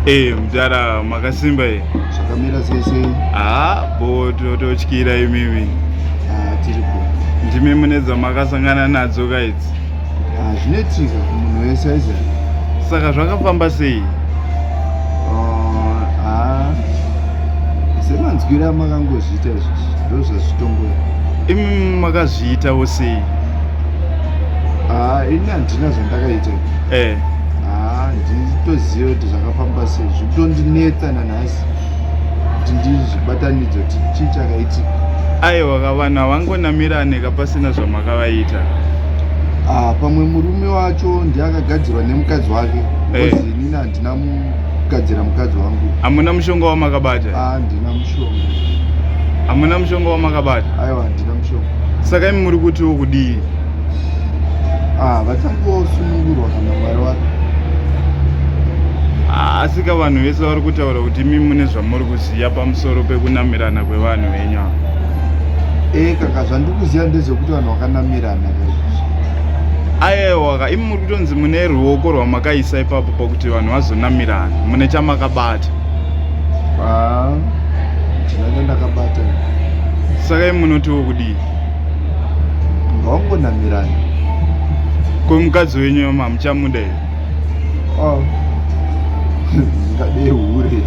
Eh, mdara makasimba eh. Zvakamira sei sei? Ah, bo totyira imimi. Ah, tiri bo. Ndimi mune dzamakasangana nadzo ka idzi. Ah, zvinoitika kumunhu wese aiziva. Saka zvakafamba sei? Oh, ah. Semanzwiro amakangozviita izvozvi ndozvazvitongora. Imi makazviitawo sei? Ah, ini handina zvandakaita. Eh. Ah, nditoziva kuti zvakafamba sei zvitondinetsa nanhasi kuti ndizvibatanidze kuti chii chakaitika. Aiwa ka vanhu havangonamirane ka pasina zvamakavaita. Ah, pamwe murume wacho ndiye akagadzirwa nemukadzi wake Eh. because inini handina kugadzira mukadzi wangu. Hamuna mushonga wamakabata? Ah, handina mushonga. Hamuna mushonga wamakabata? Aiwa, handina mushonga. Saka imi muri kutiwo kudii? Ah, vachangosunungurwa kana Mwari wake. Ah, asi ka vanhu vese vari kutaura kuti imi mune zvamuri kuziva pamusoro pekunamirana kwevanhu venyu ava. Eh, kaka zvandiri kuziva ndezvekuti vanhu vakanamirana kaizvozvo. Aiwa ka imi muri kutonzi mune ruoko rwamakaisa ipapo pakuti vanhu vazonamirana, mune chamakabata. Ah, ndina chandakabata. Saka imi munotiwo kudii? Ngawangonamirana. Ko mukadzi wenyu hamuchamuda here? Oh. Ngade hure.